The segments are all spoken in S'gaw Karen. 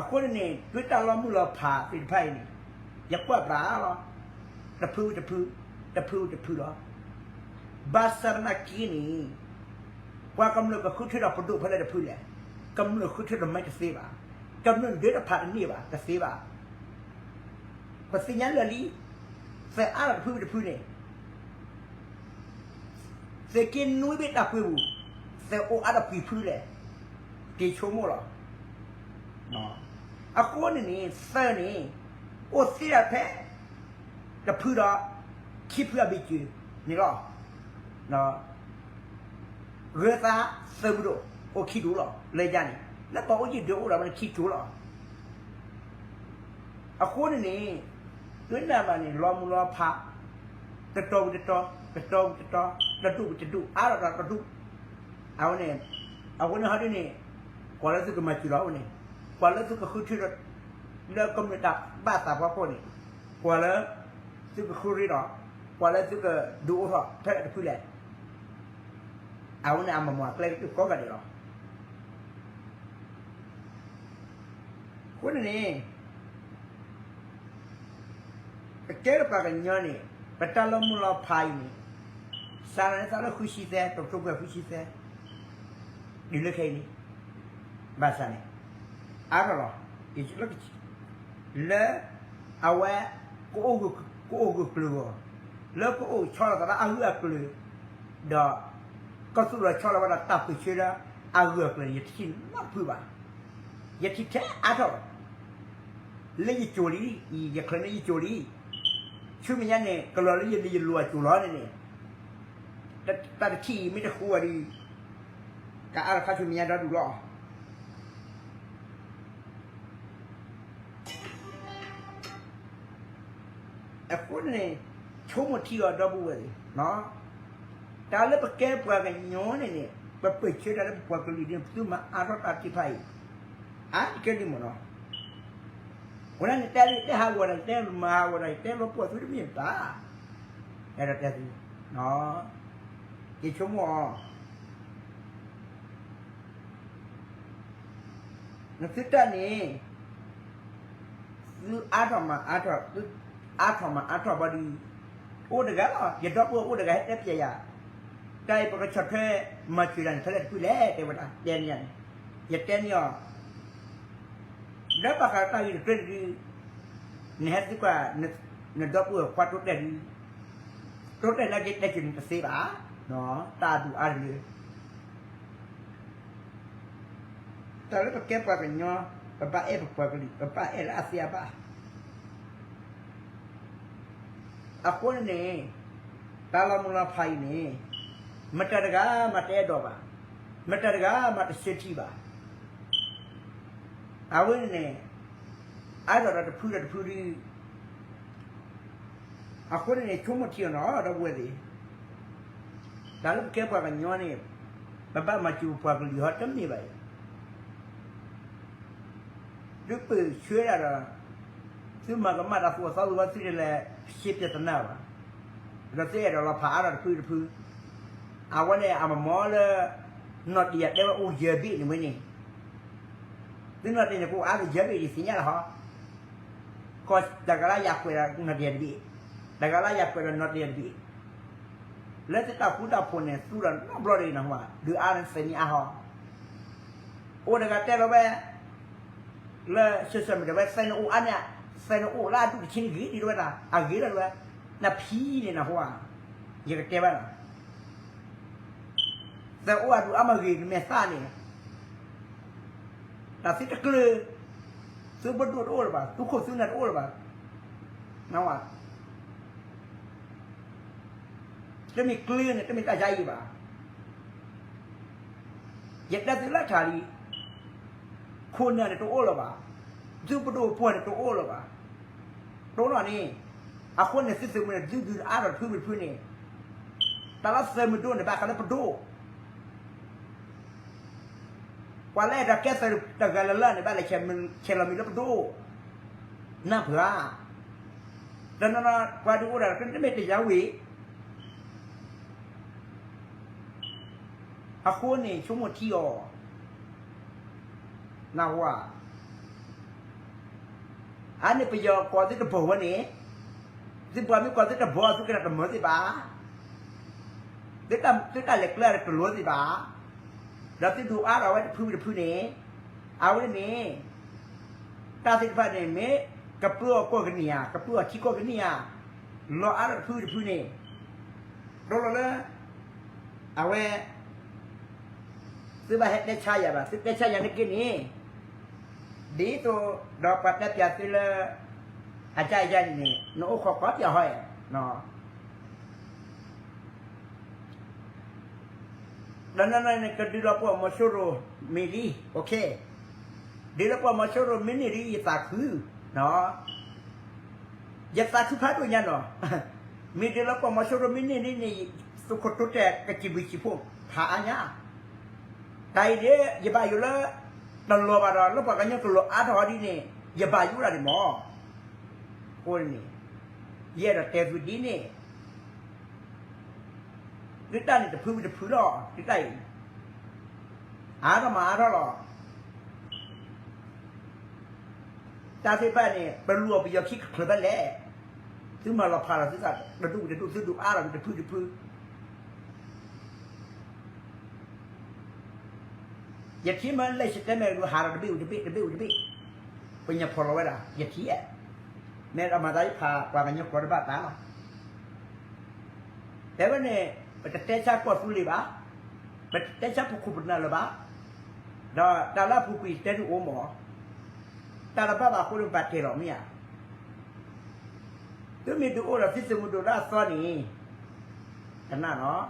အဃိန့ၣ်န့ၣ် ဒ်တၢ်လီၤမုၢ်လီၤဖးသ့ၣ်တဖၣ်အံၤန့ၣ် ယကွၢ်ပာ်လီၤ, တဖုတဖု, တဖုတဖုလီၤ. ဘၣ်ဆၣ်သနာ်က့န့ၣ် ပှၤကမျၢၢ်ကဃုထၢဒီးပဒိၣ်ဖဲလဲၣ်တဖုလဲၣ်, ကမျၢၢ်ဃုထၢဒီးမ့ၢ်တသ့ဘၣ်, ကမျၢၢ်ဒၢတဖးတန့ၢ်ဘၣ် တသ့ဘၣ်. ပသ့ၣ်ညါလၢာ်လံ, သဲးအါထီၣ်တဖုတဖုန့ၣ် သုးက့နွံဘ့ၣ်တၢ်ပှ့ၤပူၤ, သုးအိၣ်အါထီၣ်ပှဲၤဖုလဲၣ်, က့ၤဆိကမိၣ်လီၤ. အဃိန့ၣ်န့ၣ် သုးန့ၣ် အိၣ်သ့ဒၣ်ဖဲ တဖုဒီး ခံဖုအဘ့ၣ်စၢၤန့ၣ်လီၤ. ဂၢၤသးသုးမုၢ်ဒိၣ် အိၣ်ခံတိၤလီၤ လၢယၤန့ၣ် လၢပှၤအိၣ်ယံာ်ဒၢအိၣ်ဒီးဝဲန့ၣ်ခံတိၤလီၤ. အဃိန့ၣ်န့ၣ် ဒ်န့ၣ်ဘၣ်န့ၣ် လီၤမုၢ်လီၤဖး တတီၤဝံၤတတီၤ, တတီၤဝံၤတတီၤ, တဒူၣ်ဝံၤတဒူၣ်, အါထီၣ်ဒီးတဒူၣ်, အဝဲန့ၣ်, အဃိန့ၣ်ဟီဒ်န့ၣ် ကွၢ်လၢသုကမၤစၢၤလီၤအဝဲန့ၣ်, ကွၢ်လၢသုကဃုထၢဒီး လၢကမျၢၢ်တၢ်ဘၣ်သးပှၤဖီၣ်န့ၣ်, ကွၢ်လၢ သုကဃုရ့ဒီး, ကွၢ်လၢသုကဒုးအိၣ်ထီၣ်ဖဲလဲၣ်တဖုလဲၣ်. အဝဲန့ၣ်အမၤမၤအကျဲကတၢၢ်ကိးဂၤဒဲးလီၤ. အဃိန့ၣ်န့ၣ် ပကဲလၢပှၤကညီန့ၣ် ပတၢ်လီၤမုၢ်လီၤဖးအံၤန့ၣ် စးထီၣ်န့ၣ်သးလၢဃုဆံသၢ, တကထိခွံကယၤဃုဆံသၢ တုၤလၢခဲအံၤန့ၣ် ဘၣ်ဆၣ်န့ၣ် အါထီၣ်လီၤ. လၢ အဝဲ ကအိၣ်ဂၢၢ်ကျၢၤဂီၢ်, လၢကအိၣ်ဆီလီၤသးလၢအဂၢၢ်အကျၢၤ, ဒီး ကသူၣ်လီၤဆီလီၤဝဲဒၣ်တၢ်ပၢၢ်ဆၢလၢအဂၢၢ်အကျၢၤန့ၣ် ယတထံၣ်နီတဖုဘၣ်. ယထံၣ်ထဲအါထီၣ် လၢယကိၤလံ, ယချုးန့ၢ်ယကိၤလံ. ဆူမဲာ်ညါန့ၣ် ကလီၤလၢယလံၤယလိၤအစိၤလီၤန့ၣ်န့ၣ်, တၢ်တထံၣ်အံၤမ့ၢ်တဃူအီၤဒီး ကအါထီၣ်ခါဆူမဲာ်ညါဒီဒူၣ်လီၤ. အဃိန့ၣ် ဆိကမိၣ်ထံအီၤဒီပုၢ်ဝဲၢ်သ့ၣ်, တၢ်လၢပကဲပှၤကညီန့ၣ်န့ၣ် ပပၢၢ်ဆၢတၢ်လၢပပှၤကလုာ်ဒ်န့ၣ် ပသုမၤအါထီၣ်တၢ်သ့ၣ်တဖၣ်အံၤ အါတကဲလံမ့ၢ်နီၤ. အဃိန့ၣ် တဲလၢယတဲဟးဂီၤဒီး ယတဲမၤဟးဂီၤဒီး ယတဲလီၤပှီၢ်သုတမ့ၢ်ဘၣ်. အဲၣ်ဒိးတဲသု, က့ၤဆိကမိၣ်အီၤ နသုတၢ်န့ၣ် သုအါထီၣ်မၤအါထီၣ်, သုအါထီၣ်မၤအါထီၣ်ဘၣ်ဒီး အိၣ်တဂၤလီၤ. ယဒီပုၢ်ဝဲၢ်အိၣ်တဂၤဟဲတဲပျဲယၤ, တၢ်အံၤပကဆီၣ်ထွဲမၤစၢၤတၢ်န့ၣ် ဖဲလဲၣ်တဖုလဲၣ် တဲဝဲဒၣ်, တဲန့ၢ်ယၤန့ၣ်, ယတဲန့ၢ်အီၤ လၢဘၣ်ဃးတၢ်ဂ့ၢ်တကျၢၢ်န့ၣ်ဒုး နဟဲသံကွၢ် နဒီပုၢ်ဝဲၢ်ခွါတိတဲာ်ဒုး, တိတဲာ်လၢက့ၤတဲက့ၤန့ၣ်တသ့ဘၣ်, တၢ်အဒူၣ်အါတလၢ တၢ်လၢပကဲပှၤကညီ ပဘၣ်အဲၣ်ပပှၤကလုာ် ပဘၣ်အဲၣ်လၢအသ့အဘၣ်. အဃိန့ၣ်န့ၣ် တၢ်လီၤမုၢ်လီၤဖးအံၤန့ၣ် မတၤတဂၤမၤတအဲၣ်ဒိးဘၣ်, မတၤတဂၤမၤတဆၢထံၣ်ဘၣ်. အဝဲန့ၣ်န့ၣ် အါထီၣ်ဒီးတဖုဒီးတဖုဒုး အဃိန့ၣ်န့ၣ် ဆိကမိၣ်ထံအီၤနီၤ ဒီပုၢ်ဝဲၢ်သ့ၣ်, တၢ်လၢပကဲပှၤကညီန့ၣ် ပဘၣ်မၤစၢၤပပှၤကလုာ်ဟီတမ့ၢ်ဘၣ်အံၤ သုပၢၢ်ဆၢဒၣ်ဒီး သုမၤကမၣ်တၢ်သူၣ်အသီဝံၤဘၣ် သုတလဲၤရှဲပျဲတနၢ်ဘၣ်, ဒီးသုအဲၣ်ဒိးလီၤဖးအါထီၣ်တဖုတဖု, အဝဲန့ၣ်အမၤမီလၢ နီၢ်တယၤတဲဝဲအိၣ်ယဲၢ်ဘ့ၣ်န့ၣ်ဝဲန့ၣ်, သုနီၢ်တယၤန့ၣ် ကအိၣ်အါထီၣ်ယဲၢ်ဘ့ၣ်ဒ်သ့ၣ်ညါလီၤဟီ, ကီၢ်တဂၤလၢယၤကွဲးဒီးနီၢ်တယၤတဘ့ၣ်, တဂၤလၢယၤကွဲးဒီးနီၢ်တယၤတဘ့ၣ် လၢသုတၢ်ဃူတၢ်ဖိးန့ၣ် သူဒီးနီတဘျီတဂ့ၤနဟါ, ဒုးအါန့ၣ်သဲးမံအါဟီ, အိၣ်တဂၤတဲလီၤဝဲ လၢ social media ဝဲ သဲးနအိၣ်အါန့ၣ်, သဲးနအိၣ်လၢအဒူၣ်တဆံဂ့ၤဒံးတဝဲဒၣ် အဂ့ၤလီၤတဝဲ, နဖံန့ၣ်နဟါ, ယကတဲဘၣ်နၤ သဲးအိၣ်အဒူၣ်အါမးဂ့ၤ နမဲာ်သၣ်န့ၣ်, တၢ်သုတကျၢၤ, သုပဒိၣ်တအိၣ်လၢၤဘၣ်, သုခိၣ်သုနၢ်တအိၣ်လၢၤဘၣ်, နဝဲ တမ့ၢ်ကျၢၤန့ၣ် တမ့ၢ်တၢ်ယါအံၤဘၣ်. ယတဲသုလၢထးလံ, ခိၣ်နၢ်န့ၣ်တအိၣ်လၢၤဘၣ်, သုပဒိၣ်ပှၢ်န့ၣ်တအိၣ်လၢၤဘၣ်, တအိၣ်လၢၤန့ၣ်, အဃိန့ၣ်သုသုးမုၢ်န့ၣ် ဒုးဒုးအါထီၣ်တဖုတဖုန့ၣ်, တၢ်လၢသုးမုၢ်ဒိၣ်န့ၣ် ဘၣ်ဃးလၢပဒိၣ် ပှၤလၢအဲၣ်ဒိးကဲသုးတဂၤလၢ်လၢ်န့ၣ် ဘၣ်လဲၤဆဲးလီၤမံၤလၢပဒိၣ်, နၢ်ပှၤ, တနီၤနီၤပှၤဒုးအိၣ်ဒၣ်တမ့ၢ်တယါဝံၤ, အဃိန့ၣ် ဆိကမိၣ်ထံအီၤ, နၢ်ဟူဧါ, အန့ၣ်ပယီၤကိးသုတဘီဝဲန့ၣ်, သုပှၤမ့ၢ်ကိးသုတဘီ သုကနၣ်တမၢသ့ၣ်ဘၣ်, သုတၢ်လဲၤကျဲတလိၤသ့ၣ်ဘၣ်, ဒီးသုဒုးအါထီၣ်ဝဲတဖုတဖုန့ၣ်, အဝဲန့ၣ် တၢ်သ့ၣ်တဖၣ်န့ၣ် မ့ၢ်ကပၢအီၤကိးကနံၣ်ဧါ, ကပၢအီၤထံကိးကနံၣ်ဧါ, လီၤအါထီၣ်တဖုတဖုန့ၣ်, ဒိလီၤလၢ အဝဲ သုဘၣ်ဟဲတဲဆါယၤဘၣ်, သုတဲဆါယၤန့ၣ်က့န့ၣ်, ဒ်သိးဒီးပှၤတဲပၠးသုလၢ အကၢ်အကၢ်န့ၣ် နအိၣ်ခိးကိးပၠးဟီဧါ, ဒီးနနၢ်န့ၣ် ကဒုးလီၤပှီၢ်မီၤစိရိၤမ့ၢ်လံ, ဒုးလီၤပှီၢ်မီၤစိရိၤမ့ၢ်န့ၢ်လံ ယသးခု, ယသးခုဖးဒိၣ်ညါနီၤ, မ့ၢ်ဒုးလီၤပှီၢ်မီၤစိရိၤမ့ၢ်န့ၢ်လံန့ၣ် သုးခိၣ်တိတဲာ်ကစံးဘျုးစံးဖှိၣ်ဖးအါညါ, တၢ်အံၤန့ၣ် ယဘၣ်ယိၣ်လၢ တလီၤဘၣ်ဒီး လၢပှၤကညီကလီၤအါထီၣ်ဒ်န့ၣ် ယဘၣ်ယိၣ်ဒၣ်န့ၣ်မး, အဃိန့ၣ် ယအဲၣ်ဒိးတဲသုဒ်န့ၣ် သုတၢ်န့ၣ်တဖုဝံၤတဖုလီၤ, သုတၢ်အံၤ အါထီၣ်မးအါထီၣ်လီၤ. တၢ်သ့ၣ်တဖၣ်န့ၣ် ပလူၤအီၤပယီၤခံကချုးဖဲလဲၣ်, သုမၤလီၤဖးလီၤသုသးတဒူၣ်တဒူၣ် သုဒုးအါထီၣ်တဖုတဖု ယထံၣ်မ့ၢ်လၢယတဲမဲာ်ဒိၣ်ဟးဒီးတဘ့ၣ်ဝံၤတဘ့ၣ် တဘ့ၣ်ဝံၤတဘ့ၣ်, ပညၣ်ဖီၣ်လီၤဝဲဒၣ် ယထံၣ်, မ့ၢ်အမၤသးယဖးပှၤကညီကျိာ်တဘၣ်တၢ်လီၤ. တဲဝဲန့ၣ် ပတတဲဆါကီၢ်သူလ့ၤဘၣ်, ပတတဲဆါပခိၣ်ပနၢ်လၢၤဘၣ်, ဒီးတၢ်လၢအပူၤကွံာ်တဲဒုးအိၣ်မး, တၢ်တဘၣ်ဘၣ်အဃိန့ၣ် ပဘၣ်တဲလီၤမ့ၢ်ဧါ. သုမ့ၢ်ဒုးအိၣ်ဒီးသုသုးမုၢ်ဒိၣ်လၢအသီန့ၣ်, ကနၣ်နီၤ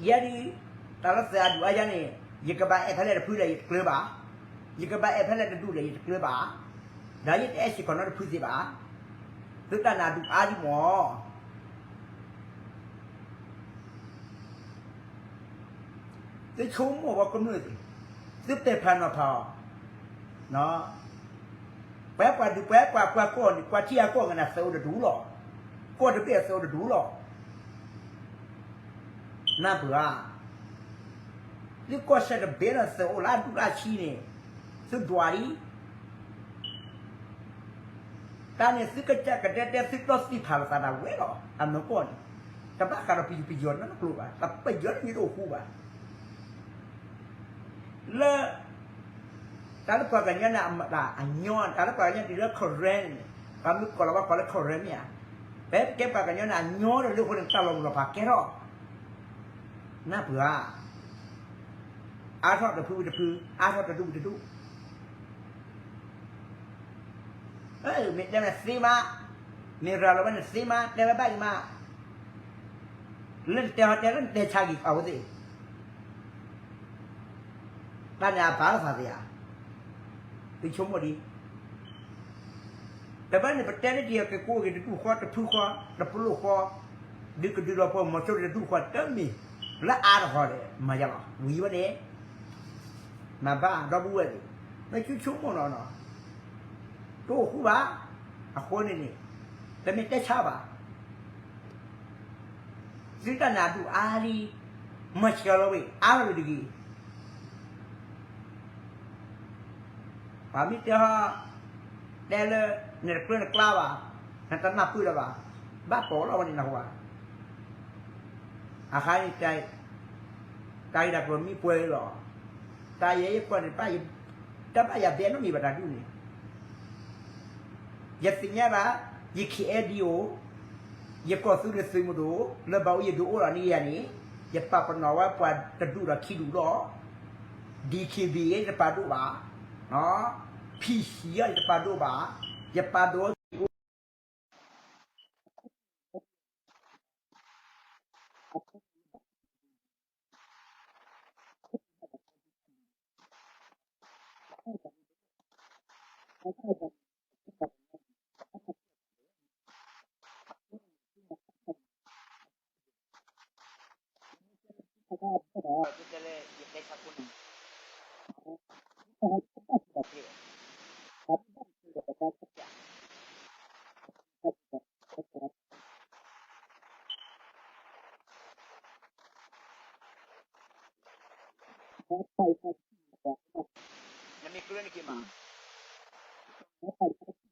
ယဲဒၣ် တၢ်လၢသုးအဒူၣ်အါယါန့ၣ် ယကဘၣ်အဲၣ်ဖဲလဲၣ်တဖုဒီးယတကျၢၤဘၣ်, ယကဘၣ်အဲၣ်ဖဲလဲၣ်တဒူၣ်ဒီးယတကျၢၤဘၣ်, ဒီးယတအဲၣ်စ့ၢ်ကီးနီတဖုသ့ၣ်ဘၣ်. သုတၢ်န့ၣ်အဒူၣ်အါဒံးမး သုဆိကမိၣ်ဝဲကမျၢၢ်သ့ၣ်, သုပဲာ်ဖးနီၤဖးအီၤ, ပှၤပှၤဒုးပှၤပှၤကွၢ်ကီၢ်န့ၣ် ကွၢ်ထံအကီၢ်ကနၣ်သုးအိၣ်တဒူၣ်လီၤ, ကီၢ်တဘ့ၣ်အသုးအိၣ်တဒူၣ်လီၤ. နၢ်ပၢၢ်ဧါ, သုကီၢ်စဲၣ်တဘ့ၣ်လၢသုးအိၣ်လၢအဒူၣ်လၢအဆံးန့ၣ်, သုဒွးလံ တၢ်န့ၣ်သုကစၢ်ကဒဲတဲသုတီသံဖးလိာ်သးဒၣ်ဝဲလီၤ. အမၢကီၢ်န့ၣ် တဘၣ်ဃးဒီးပယီၤပယီၤနီတကျိၤဘၣ်, တပယီၤတမံၤတအိၣ်ဃူဘၣ်. လၢ တၢ်လၢပှၤကညီန့ၣ် အမတၤအညီ, တၢ်လၢပှၤကညီတုၤလၢ Karen န့ၣ်, ပှၤမ့ၢ်ကိးလီၤဝဲကိးလၢ Karen မ့ၢ်ဧါ, ဖဲပကဲပှၤကညီန့ၣ် အညီတလၢအဃိန့ၣ် တၢ်လီၤမုၢ်လီၤဖးကဲထီၣ်, နၢ်ပၢၢ်ဧါ, အါထီၣ်တဖုဝံၤတဖု, အါထီၣ်တဒူၣ်ဝံၤတဒူၣ် မ့ၢ်တဲန့ၣ်သ့မး, မ့ၢ်ရၤလီၤဝဲန့ၣ်သ့မး, တဲဝဲဘၣ်အံၤမး, လၢနတဲဟီတဲလၢနတဲဆါဂ့ၤအဝဲသ့ၣ်, တၢ်န့ၣ်အဘၣ်လိာ်သးသ့ဧါ, သုဆိကမိၣ်ဒ် တဘၣ်န့ၣ် ပတဲလၢတယၤက့ၤကိးဂ့ၤတဒူၣ်ဃီ တဖုဃီ တပလိာ်ဃီ, ဒုးကဒုးလီၤပှီၢ်မီၤစိရိၤတဒူၣ်ဃီတမ့ၢ်, လၢအါတဟီဒီး မၤယါလီၤ ဝံၤဝဲန့ၣ် မၤဘၣ်ဒီပုၢ်ဝဲၢ်သ့ၣ်, မ့ၢ်ဆိကမိၣ်နီၤနီၤ, တအိၣ်ဃူဘၣ်, အဃိန့ၣ်န့ၣ်, တမ့ၢ်တဲဆါဘၣ်, သုတၢ်န့ၣ်အဒူၣ်အါလံ, မၤစှၤလီၤဝဲ အါလီၤဝဲတဂ့ၤ ပှၤမ့ၢ်တဲဟီ, တဲလၢ နတကျၢၤနကျါဘၣ်, နတနၢ်ပၢၢ်လၢၤဘၣ်, ဘၣ်ပိာ်လီၤဝဲန့ၣ်နဟူဧါ, အခါန့ၣ် တၢ်ဂ့ၢ်တၢ်ကျိၤမ့ၢ်ပှဲၤလီၤ, တၢ်ယဲယကွၢ်န့ၣ် တဘၣ်ယၤဘဲနီတမံၤဘၣ်တၢ်ဒုးန့ၣ် ယသ့ၣ်ညါဘၣ်, ယ KNDO, ယကီၢ်သူလ့ၤသုးမုၢ်ဒိၣ် လၢဘၣ်အိၣ်ယဒုးအိၣ်ဒီးန့ၢ်ယၤန့ၣ်, ယပာ်ပနီၣ်ဝဲပှၤတဒူၣ်ဒီးခံဒူၣ်ဒီး, DKBA ယတပာ်ဒိၣ်ဘၣ်, PC ယတပာ်ဒိၣ်ဘၣ်, ယပာ်ဒိၣ် နမ့ၢ်ကျၢၤန့ၣ်က့ၤမး, လၢတၢ်လၢ